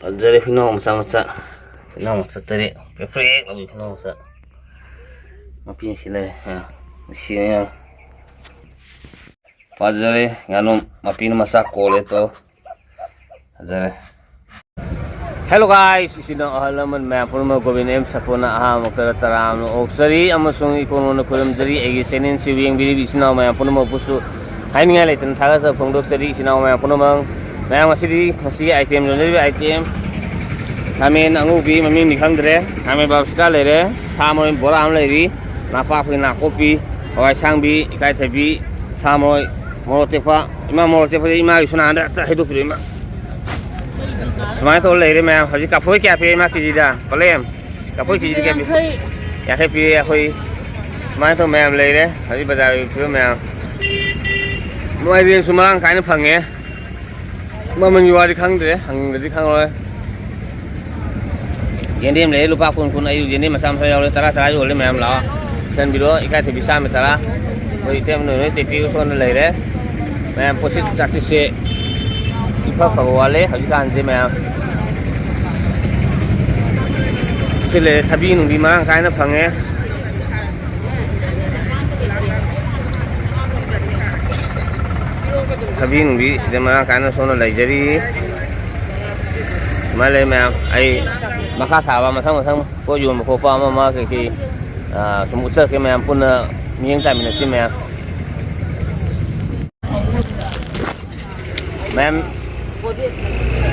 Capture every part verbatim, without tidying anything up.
ꯐꯖꯔꯦ ꯍꯨꯏꯅꯥꯎ ꯃꯆꯥ ꯃꯆꯥ꯫ ꯍꯨꯏꯅꯥꯎ ꯃꯆꯥ ꯇꯔꯦꯠ꯫ ꯄ꯭ꯔꯦꯛ ꯄ꯭ꯔꯦꯛ ꯂꯥꯎꯕꯤ ꯍꯨꯏꯅꯥꯎ ꯃꯆꯥ꯫ ꯃꯄꯤꯅ ꯁꯤ ꯂꯩꯔꯦ꯫ ꯑ, ꯅꯨꯡꯁꯤꯅꯦ ꯌꯥꯝ꯫ ꯐꯖꯔꯦ꯫ ꯉꯥꯅꯨ ꯃꯄꯤꯅ ꯃꯆꯥ ꯀꯣꯜꯂꯦ ꯇꯣ꯫ ꯐꯖꯔꯦ꯫ Hello guys, ꯏꯆꯤꯟ ꯏꯅꯥꯎ ꯑꯍꯜ ꯂꯃꯟ ꯃꯌꯥꯝ ꯄꯨꯝꯅꯃꯛ ꯒꯣꯕꯤꯟ ꯑꯦꯝ ꯁꯄꯣꯟꯅ ꯑꯍꯥꯟꯕ ꯃꯛꯇꯗ ꯇꯔꯥꯝꯅ ꯑꯣꯛꯆꯔꯤ ꯑꯃꯁꯨꯡ ꯏꯀꯣꯟ ꯀꯣꯟꯅ ꯈꯨꯔꯨꯝꯖꯔꯤ꯫ ꯑꯩꯒꯤ ꯆꯦꯅꯦꯜꯁꯤꯕꯨ ꯌꯦꯡꯕꯤꯔꯤꯕ ꯏꯆꯤꯟ ꯏꯅꯥꯎ ꯃꯌꯥꯝ ꯄꯨꯝꯅꯃꯛꯄꯨꯁꯨ ꯍꯥꯏꯅꯤꯡꯉꯥꯏ ꯂꯩꯇꯅ ꯊꯥꯒꯠꯆꯕ ꯐꯣꯡꯗꯣꯛꯆꯔꯤ꯫ ꯏꯆꯤꯟ ꯏꯅꯥꯎ ꯃꯌꯥꯝ ꯄꯨꯝꯅꯃꯛ, ꯃꯌꯥꯝ ꯉꯁꯤꯗꯤ, ꯉꯁꯤꯒꯤ item, ꯌꯣꯟꯖꯔꯤꯕ item, ꯈꯥꯃꯦꯟ ꯑꯉꯧꯕꯤ, ꯃꯃꯤꯡꯗꯤ ꯈꯪꯗ꯭ꯔꯦ, ꯈꯥꯃꯦꯟ ꯕꯥꯞꯁꯤꯀꯥ ꯂꯩꯔꯦ, ꯁꯥ ꯃꯔꯣꯏ ꯕꯣꯔꯥ ꯑꯃ ꯂꯩꯔꯤ, ꯅꯥꯄꯥꯛꯄꯤ, ꯅꯥꯀꯨꯞꯄꯤ, ꯍꯋꯥꯏ ꯑꯁꯥꯡꯕꯤ, ꯏꯀꯥꯏꯊꯕꯤ, ꯁꯥ ꯃꯔꯣꯏ, ꯃꯣꯔꯣꯛ ꯑꯇꯦꯛꯄ꯫ ꯏꯃꯥ, ꯃꯣꯔꯣꯛ ꯑꯇꯦꯛꯄꯗꯤ ꯏꯃꯥꯒꯤꯁꯨ ꯅꯍꯥꯟꯗ ꯍꯦꯛꯇ ꯍꯩꯗꯣꯛꯄꯤꯔꯣ ꯏꯃꯥ꯫ ꯁꯨꯃꯥꯏꯅ ꯇꯧꯔ ꯂꯩꯔꯦ ꯃꯌꯥꯝ꯫ ꯍꯧꯖꯤꯛ ꯀꯐꯣꯏ ꯀꯌꯥ ꯄꯤꯔꯦ ꯏꯃꯥ ꯀꯦꯖꯤꯗ? ꯄꯂꯦꯝ, ꯀꯐꯣꯏ ꯀꯦꯖꯤꯗ ꯀꯌꯥ ꯄꯤ? ꯌꯥꯡꯈꯩ꯫ ꯌꯥꯡꯈꯩ ꯄꯤꯔꯦ ꯑꯩꯈꯣꯏ꯫ ꯁꯨꯃꯥꯏꯅ ꯇꯧ ꯃꯌꯥꯝ ꯂꯩꯔꯦ ꯍꯧꯖꯤꯛ ꯕꯖꯥꯔꯒꯤ ꯐꯤꯕꯝ ꯃꯌꯥꯝ꯫ ꯃꯥꯏꯔꯦꯟꯁꯨ ꯃꯔꯥꯡ ꯀꯥꯏꯅ ꯐꯪꯉꯦ꯫ ꯃꯃꯜꯒꯤ ꯋꯥꯗꯤ ꯈꯪꯗ꯭ꯔꯦ, ꯍꯪꯗ꯭ꯔꯗꯤ ꯈꯪꯉꯔꯣꯏ꯫ ꯌꯦꯟꯗꯦꯝ ꯂꯩꯌꯦ ꯂꯨꯄꯥ ꯀꯨꯟ ꯀꯨꯟ, ꯑꯩ ꯌꯦꯟꯗꯦꯝ ꯃꯆꯥ ꯃꯆꯥ ꯌꯥꯎꯔꯦ, ꯇꯔꯥ ꯇꯔꯥ ꯌꯣꯜꯂꯦ ꯃꯌꯥꯝ, ꯂꯥꯛꯑꯣ꯫ ꯊꯤꯟꯕꯤꯔꯣ, ꯏꯀꯥꯏ ꯊꯕꯤ ꯆꯥꯝꯃ ꯇꯔꯥ꯫ ꯑꯩꯈꯣꯏ ꯏꯇꯩꯃ ꯅꯣꯏ ꯅꯣꯏ ꯇꯦꯛꯄꯤꯒ ꯁꯣꯝꯗ ꯂꯩꯔꯦ꯫ ꯃꯌꯥꯝ ꯄꯣꯠꯁꯤꯠ ꯆꯥꯁꯤꯠꯁꯦ ꯏꯐ ꯐꯕ ꯋꯥꯠꯂꯦ ꯍꯧꯖꯤꯛꯀꯥꯟꯁꯦ ꯃꯌꯥꯝ꯫ ꯁꯤ ꯂꯩꯔꯦ, ꯊꯕꯤ ꯅꯨꯡꯕꯤ ꯃꯔꯥꯡ ꯀꯥꯏꯅ ꯐꯪꯉꯦ꯫ ꯊꯕꯤ ꯅꯨꯡꯕꯤ ꯁꯤꯗ ꯃꯔꯥꯡ ꯀꯥꯏꯅ ꯁꯣꯝꯗ ꯂꯩꯖꯔꯤ꯫ ꯁꯨꯃꯥꯏꯅ ꯂꯩ ꯃꯌꯥꯝ꯫ ꯑꯩ ꯃꯈꯥ ꯊꯥꯕ ꯃꯊꯪ ꯃꯊꯪ ꯄꯣꯠ ꯌꯣꯟꯕ ꯈꯣꯠꯄ ꯑꯃ ꯑꯃ ꯀꯩꯀꯩ, ꯑ, ꯁꯨꯝ ꯎꯠꯆꯔꯛꯀꯦ ꯃꯌꯥꯝ, ꯄꯨꯟꯅ ꯃꯤꯠꯌꯦꯡ ꯇꯥꯃꯤꯟꯅꯁꯤ ꯃꯌꯥꯝ꯫ ꯃꯌꯥꯝ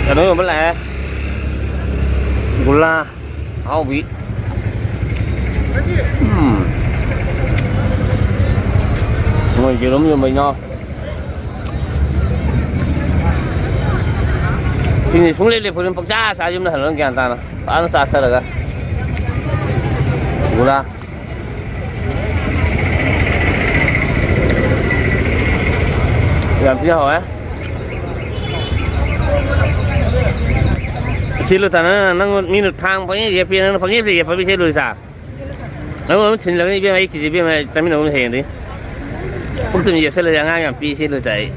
ꯀꯩꯅꯣ ꯌꯣꯟꯕ ꯂꯥꯛꯑꯦ꯫ ꯒꯨꯂꯥ ꯑꯍꯥꯎꯕꯤ꯫ ꯎꯝ꯫ ꯃꯣꯏ ꯌꯦꯔꯨꯝ ꯌꯣꯟꯕ ꯏꯅꯥꯎ꯫ ꯁꯤꯅꯤ ꯁꯨꯡꯂꯦꯞ ꯂꯦꯞꯄꯣꯏ, ꯄꯪꯆꯥ ꯆꯥ, ꯌꯨꯝꯗ ꯍꯜꯂꯒ ꯒ꯭ꯌꯥꯟ ꯇꯥꯅ ꯐꯖꯅ ꯆꯥꯊꯔꯒ꯫ ꯒꯨꯂꯥ꯫ ꯌꯥꯝ ꯊꯤꯅ ꯍꯥꯎꯋꯦ꯫ ꯁꯤ ꯂꯣꯏꯇꯥ, ꯅꯪ, ꯅꯪ ꯃꯤꯅ ꯊꯥꯡ ꯄꯪꯌꯦꯞ ꯌꯦꯞꯄꯤ, ꯅꯪꯅ ꯄꯪꯌꯦꯞꯇ ꯌꯦꯞꯄꯕꯤ ꯁꯤ ꯂꯣꯏꯇꯥ꯫ ꯅꯪ ꯑꯃ ꯊꯤꯜꯂꯒ ꯏꯕꯦꯝꯃ, ꯑꯩ ꯀꯤꯖꯩ ꯏꯕꯦꯝꯃ, ꯆꯥꯃꯤꯟꯅꯧꯅꯦ ꯍꯌꯦꯡꯗꯤ꯫ ꯄꯨꯛꯇꯨꯝ ꯌꯦꯞꯁꯜꯂꯗꯤ ꯑꯉꯥꯡ ꯌꯥꯝ ꯄꯤ ꯁꯤ ꯂꯣꯏꯇꯥ ꯑꯩ꯫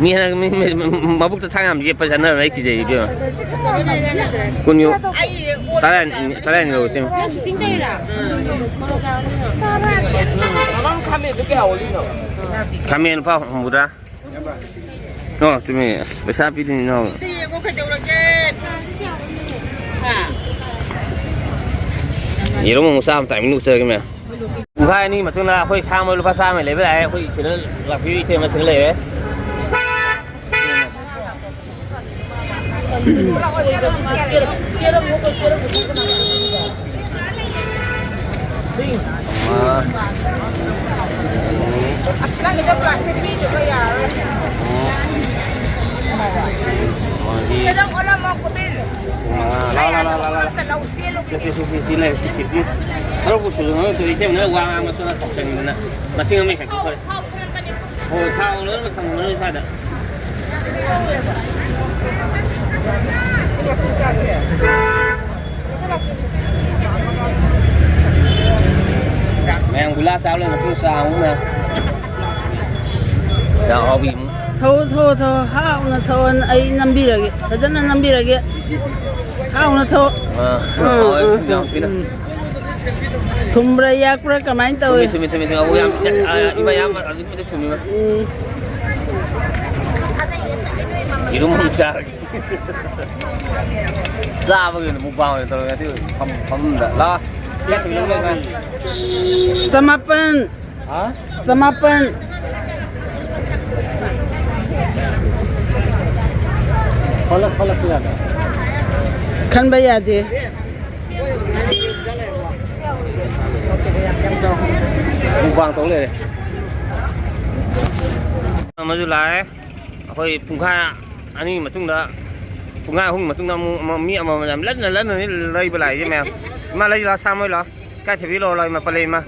ꯃꯤ ꯍꯟꯗꯛ ꯃꯤ, ꯃꯤ, ꯃꯤ, ꯃꯕꯨꯛꯇ ꯊꯥꯡ ꯌꯥꯝ ꯌꯦꯞꯄ ꯆꯠꯅꯔꯝꯃꯦ, ꯑꯩ ꯀꯤꯖꯩ ꯏꯕꯦꯝꯃ꯫ ꯀꯨꯟ ꯌꯧ-, ꯇꯔꯥ, ꯇꯔꯥ ꯌꯧꯔꯛꯇꯦ꯫ ꯈꯥꯃꯦꯟ ꯂꯨꯄꯥ ꯍꯨꯝꯐꯨꯇꯔꯥ꯫ ꯑꯣ, ꯆꯨꯝꯃꯤ꯫ ꯑꯁ, ꯄꯩꯁꯥ ꯄꯤꯗꯣꯏꯅꯤ, ꯏꯅꯥꯎ꯫ ꯌꯦꯡꯉꯣ ꯀꯩꯗꯧꯔꯒꯦ? ꯍꯥ? ꯌꯦꯔꯨꯝ ꯑꯃꯨꯛ ꯆꯥꯕ timing ꯎꯠꯆꯔꯒꯦ ꯃꯌꯥꯝ꯫ ꯄꯨꯡꯈꯥꯏ ꯑꯅꯤ ꯃꯇꯨꯡꯗ ꯑꯩꯈꯣꯏ ꯁꯥ ꯃꯔꯣꯏ ꯂꯨꯄꯥ ꯆꯥꯝꯃ ꯂꯩꯕ ꯂꯥꯛꯑꯦ꯫ ꯑꯩꯈꯣꯏ ꯁꯤꯗ ꯂꯥꯛꯄꯤꯕ ꯏꯇꯩꯃ ꯁꯤꯗ ꯂꯩꯔꯦ꯫ ꯑꯃ꯫ ꯑꯅꯤ꯫ ꯃꯔꯤ꯫ ꯃꯉꯥ꯫ ꯂꯥ, ꯂꯥ, ꯂꯥ, ꯂꯥ, ꯂꯥ꯫ ꯁꯤ, ꯁꯤ, ꯁꯤ, ꯁꯤ ꯂꯩ, ꯁꯤ ꯐꯤꯐꯇꯤ꯫ ꯇꯔꯨꯛꯄꯨ ꯁꯨꯗ꯭ꯔꯤꯉꯩ ꯏꯇꯩꯃꯅ ꯋꯥ ꯉꯥꯡꯕ ꯊꯣꯛꯑꯦ ꯈꯥꯎꯁꯪꯗꯅ꯫ ꯃꯁꯤꯡ ꯑꯃ ꯍꯦꯟꯒꯠꯈ꯭ꯔꯦ꯫ ꯍꯣꯏ, ꯊꯥꯎ ꯂꯣꯏꯅ ꯊꯝꯃꯝꯃꯅꯤ ꯁ꯭ꯋꯥꯏꯗ꯫ ꯃꯌꯥꯝ ꯒꯨꯂꯥ ꯆꯥꯕ ꯂꯣꯏꯔ ꯃꯇꯨꯡ ꯆꯥ ꯑꯃꯨꯛ ꯃꯌꯥꯝ꯫ ꯆꯥ ꯑꯍꯥꯎꯕꯤ ꯑꯃꯨꯛ꯫ ꯊꯛꯑꯣ, ꯊꯛꯑꯣ, ꯊꯛꯑꯣ, ꯍꯥꯎꯅ ꯊꯛꯑꯣ꯫ ꯑꯩ ꯅꯝꯕꯤꯔꯒꯦ, ꯐꯖꯅ ꯅꯝꯕꯤꯔꯒꯦ꯫ ꯍꯥꯎꯅ ꯊꯛꯑꯣ꯫ ꯑꯥ, ꯑꯥ, ꯍꯥꯎꯋꯦ, ꯑꯥ, ꯌꯥꯝ ꯊꯤꯅ꯫ ꯎꯝ꯫ ꯊꯨꯝꯕ꯭ꯔꯥ, ꯌꯥꯛꯄ꯭ꯔꯥ, ꯀꯃꯥꯏꯅ ꯇꯧꯏ? ꯊꯨꯝꯃꯤ, ꯊꯨꯝꯃꯤ, ꯊꯨꯝꯃꯤ, ꯊꯨꯝꯃꯤ꯫ ꯑꯃꯨꯛ ꯌꯥꯝ ꯊꯤꯅ, ꯎꯝ, ꯑꯥ, ꯎꯝ, ꯏꯃꯥ, ꯌꯥꯝ ꯑꯗꯨꯛꯀꯤ ꯃꯇꯤꯛ ꯊꯨꯝꯃꯤ, ꯏꯃꯥ꯫ ꯎꯝ꯫ ꯌꯦꯔꯨꯝ ꯑꯃꯨꯛ ꯆꯥꯔꯒꯦ꯫ ꯆꯥꯕꯒꯤ ꯑꯣꯏꯅ mukbang ꯑꯣꯏꯅ ꯇꯧꯔꯒꯦ ꯉꯁꯤ ꯐꯝ-, ꯐꯃꯨꯡꯗ꯫ ꯂꯥꯛꯑꯣ꯫ ꯆꯃꯥꯄꯟ꯫ ꯍꯥ? ꯆꯃꯥꯄꯟ꯫ ꯈꯜꯂꯛ-, ꯈꯜꯂꯛꯄ ꯌꯥꯗ꯭ꯔꯣ? ꯈꯟꯕ ꯌꯥꯗꯦ꯫ Mukbang ꯇꯧ ꯂꯩꯔꯦ꯫ ꯑꯃꯁꯨ ꯂꯥꯛꯑꯦ꯫ ꯑꯩꯈꯣꯏ ꯄꯨꯡꯈꯥꯏ ꯑꯅꯤꯒꯤ ꯃꯇꯨꯡꯗ, ꯄꯨꯡꯈꯥꯏ ꯑꯍꯨꯝꯒꯤ ꯃꯇꯨꯡꯗ ꯑꯃꯨꯛ, ꯑꯃꯨꯛ ꯃꯤ ꯑꯃꯃꯝ ꯌꯥꯝ ꯂꯟꯅ ꯂꯟꯅꯅꯤ ꯂꯩꯕ ꯂꯥꯛꯏꯁꯦ ꯃꯌꯥꯝ꯫ ꯏꯃꯥ, ꯂꯩ ꯂꯥꯎ, ꯁꯥ ꯃꯣꯏ ꯂꯥꯎ꯫ ꯀꯥꯏ ꯊꯤꯕꯤ ꯂꯥꯎ, ꯂꯥꯎ, ꯏꯃꯥ, ꯄꯜꯂꯦ, ꯏꯃꯥ꯫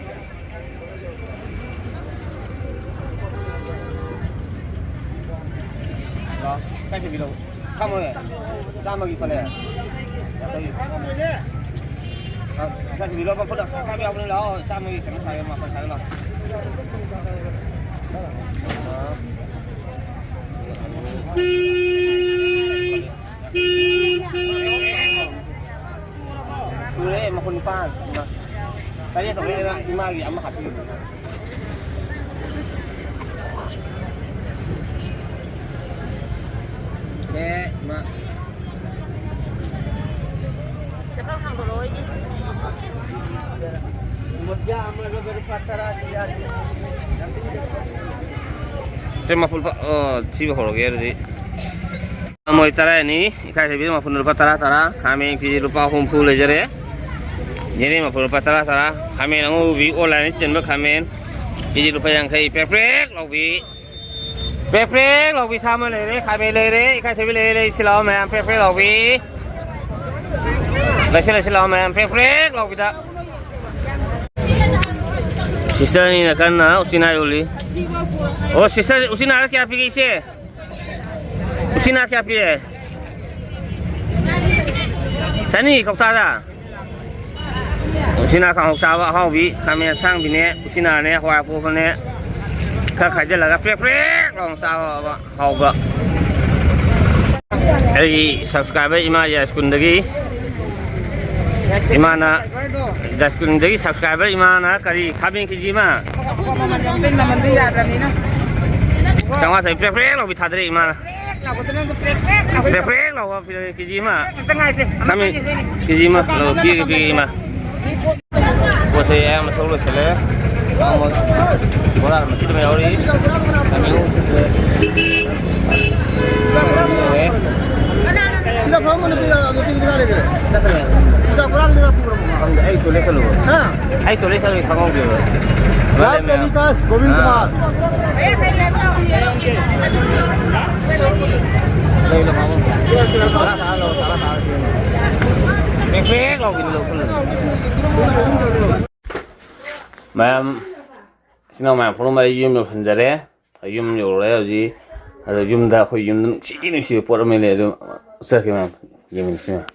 ꯂꯥꯎ, ꯀꯥꯏ ꯊꯤꯕꯤ ꯂꯥꯎ꯫ ꯁꯥ ꯃꯣꯏ꯫ ꯆꯥꯝꯃꯒꯤ ꯄꯜꯂꯦ꯫ ꯌꯥꯡꯈꯩ꯫ ꯑ, ꯀꯥꯏ ꯊꯤꯕꯤ ꯂꯥꯎ, ꯃꯈꯨꯠꯇ ꯀꯥꯏꯕ ꯌꯥꯎꯕꯅꯤ, ꯂꯥꯎ꯫ ꯆꯥꯝꯃꯒꯤ ꯀꯩꯅꯣ ꯁꯥꯏ, ꯃꯥꯄꯟ ꯁꯥꯏ, ꯂꯥꯎ꯫ ꯁꯨꯔꯦ, ꯃꯄꯨꯟ ꯅꯤꯄꯥꯟ꯫ ꯇꯔꯦꯠ ꯇꯧꯔꯦ, ꯑꯩꯅ ꯏꯃꯥꯒꯤ ꯑꯃ ꯍꯥꯞꯄꯤꯌꯨ꯫ ꯑꯦ, ꯏꯃꯥ꯫ ꯁꯦ, ꯃꯄꯨꯟ ꯐꯥ-, ꯑꯣ, ꯊꯤꯕ ꯍꯧꯔꯒꯦ ꯑꯗꯨꯗꯤ꯫ ꯃꯣꯏ ꯇꯔꯥꯅꯤ, ꯏꯀꯥꯏꯊꯕꯤ ꯃꯄꯨꯟ ꯂꯨꯄꯥ ꯇꯔꯥ ꯇꯔꯥ, ꯈꯥꯃꯦꯟ ꯀꯦꯖꯤ ꯂꯨꯄꯥ ꯍꯨꯝꯐꯨ ꯂꯩꯖꯔꯦ꯫ ꯌꯦꯅꯦ ꯃꯄꯨꯟ ꯂꯨꯄꯥ ꯇꯔꯥ ꯇꯔꯥ, ꯈꯥꯃꯦꯟ ꯑꯉꯧꯕꯤ online ꯆꯦꯟꯕ ꯈꯥꯃꯦꯟ ꯀꯦꯖꯤ ꯂꯨꯄꯥ ꯌꯥꯡꯈꯩ, ꯄ꯭ꯔꯦꯛ ꯄ꯭ꯔꯦꯛ ꯂꯥꯎꯕꯤ꯫ ꯄ꯭ꯔꯦꯛ ꯄ꯭ꯔꯦꯛ ꯂꯥꯎꯕꯤ ꯁꯥ ꯑꯃ ꯂꯩꯔꯦ, ꯈꯥꯃꯦꯟ ꯂꯩꯔꯦ, ꯏꯀꯥꯏꯊꯕꯤ ꯂꯩꯔꯦ, ꯂꯩꯁꯤ ꯂꯥꯛꯑꯣ ꯃꯌꯥꯝ, ꯄ꯭ꯔꯦꯛ ꯄ꯭ꯔꯦꯛ ꯂꯥꯎꯕꯤ꯫ ꯂꯩꯁꯤ, ꯂꯩꯁꯤ ꯂꯥꯛꯑꯣ ꯃꯌꯥꯝ, ꯄ꯭ꯔꯦꯛ ꯄ꯭ꯔꯦꯛ ꯂꯥꯎꯕꯤꯗ꯫ Sister ꯑꯅꯤꯅ ꯀꯟꯅ ꯎꯆꯤꯅꯥ ꯌꯣꯜꯂꯤ꯫ ꯑꯣ, sister, ꯎꯆꯤꯅꯥꯗ ꯀꯌꯥ ꯄꯤꯒꯦ, ꯏꯆꯦ? ꯎꯆꯤꯅꯥ ꯀꯌꯥ ꯄꯤꯔꯦ? ꯆꯅꯤ ꯀꯧꯇꯥꯗ꯫ ꯎꯆꯤꯅꯥ ꯀꯥꯡꯍꯧ ꯆꯥꯕ ꯑꯍꯥꯎꯕꯤ, ꯈꯥꯃꯦꯟ ꯑꯁꯥꯡꯕꯤꯅꯦ, ꯎꯆꯤꯅꯥꯅꯦ, ꯍꯋꯥꯏ ꯑꯄꯣꯞꯄꯅꯦ, ꯈꯔ ꯈꯥꯏꯖꯤꯜꯂꯒ ꯄ꯭ꯔꯦꯛ ꯄ꯭ꯔꯦꯛ ꯂꯥꯎꯅ ꯆꯥꯕ ꯍꯥꯎꯕ꯫ ꯑꯩꯒꯤ subscriber ꯏꯃꯥ ꯌꯥꯏꯁ꯭ꯀꯨꯜꯗꯒꯤ, ꯏꯃꯥꯅ, ꯌꯥꯏꯁ꯭ꯀꯨꯜꯗꯒꯤ subscriber ꯏꯃꯥꯅ ꯀꯔꯤ, ꯈꯥꯃꯦꯟ ꯀꯦꯖꯤ ꯑꯃ? ꯃꯃꯟꯗꯤ ꯌꯥꯗ꯭ꯔꯕꯅꯤꯅ꯫ ꯆꯥꯝꯃꯉꯥ ꯆꯅꯤ ꯄ꯭ꯔꯦꯛ ꯄ꯭ꯔꯦꯛ ꯂꯥꯎꯕꯤ ꯊꯥꯗꯔꯛꯑꯦ ꯏꯃꯥꯅ꯫ ꯄ꯭ꯔꯦꯛ ꯄ꯭ꯔꯦꯛ ꯂꯥꯎꯕ ꯄꯤꯔꯛꯑꯦ, ꯀꯦꯖꯤ ꯑꯃ꯫ ꯈꯥꯃꯦꯟ ꯀꯦꯖꯤ ꯑꯃ ꯂꯧ, ꯄꯤꯔꯒꯦ, ꯄꯤꯔꯒꯦ ꯏꯃꯥ꯫ ꯄꯣꯠ ꯆꯩ ꯑꯌꯥꯝꯕ ꯊꯣꯛ ꯂꯣꯏꯁꯤꯜꯂꯦ꯫ ꯕꯣꯔꯥ ꯃꯆꯤꯠ ꯑꯃ ꯌꯥꯎꯔꯤ꯫ ꯈꯥꯃꯦꯟ ꯑꯃ ꯐꯨꯠꯂꯦ꯫ ꯁꯤꯗ ꯐꯝꯃ ꯅꯨꯄꯤ, ꯅꯨꯄꯤꯗꯤ ꯀꯗꯥꯏ ꯂꯩꯈ꯭ꯔꯦ? ꯆꯠꯈ꯭ꯔꯦ꯫ ꯆꯥꯛ ꯕꯣꯔꯥꯗꯨꯗ ꯄꯨꯈ꯭ꯔꯕꯣ? ꯈꯪꯗꯦ, ꯑꯩ toilet ꯆꯠꯂꯨꯕ꯫ ꯍꯥ? ꯑꯩ toilet ꯆꯠꯂꯨꯏ ꯈꯪꯍꯧꯗꯦꯕ꯫ ꯂꯥꯜ ꯂꯩꯃꯦ꯫ ꯇꯦꯂꯤꯀꯥꯁ ꯒꯣꯕꯤꯟ ꯑꯥ꯫ ꯀꯨꯃꯥꯔ꯫ ꯂꯩ, ꯂꯩ, ꯂꯩ, ꯂꯩ꯫ ꯇꯔꯥ, ꯇꯔꯥ ꯂꯧ, ꯇꯔꯥ, ꯇꯔꯥ ꯄꯤꯔꯝꯃꯣ꯫ ꯄꯦꯛ ꯄꯦꯛ ꯂꯥꯎꯕꯤꯗꯨ ꯂꯧꯁꯜꯂꯨ꯫ ꯃꯌꯥꯝ ꯏꯆꯤꯟ ꯏꯅꯥꯎ ꯃꯌꯥꯝ ꯄꯨꯝꯅꯃꯛ ꯑꯩ ꯌꯨꯝ ꯌꯧꯁꯤꯟꯖꯔꯦ꯫ ꯑꯩ ꯌꯨꯝ ꯌꯧꯔꯦ ꯍꯧꯖꯤꯛ꯫ ꯑꯗꯣ ꯌꯨꯝꯗ ꯑꯩꯈꯣꯏ ꯌꯨꯝꯗ ꯅꯨꯡꯁꯤ ꯅꯨꯡꯁꯤꯕ ꯄꯣꯠ ꯑꯃ ꯂꯩ, ꯑꯗꯨ ꯆꯠꯈꯤ ꯃꯌꯥꯝ ꯌꯦꯡꯃꯤꯟꯅꯁꯤ ꯃꯌꯥꯝ꯫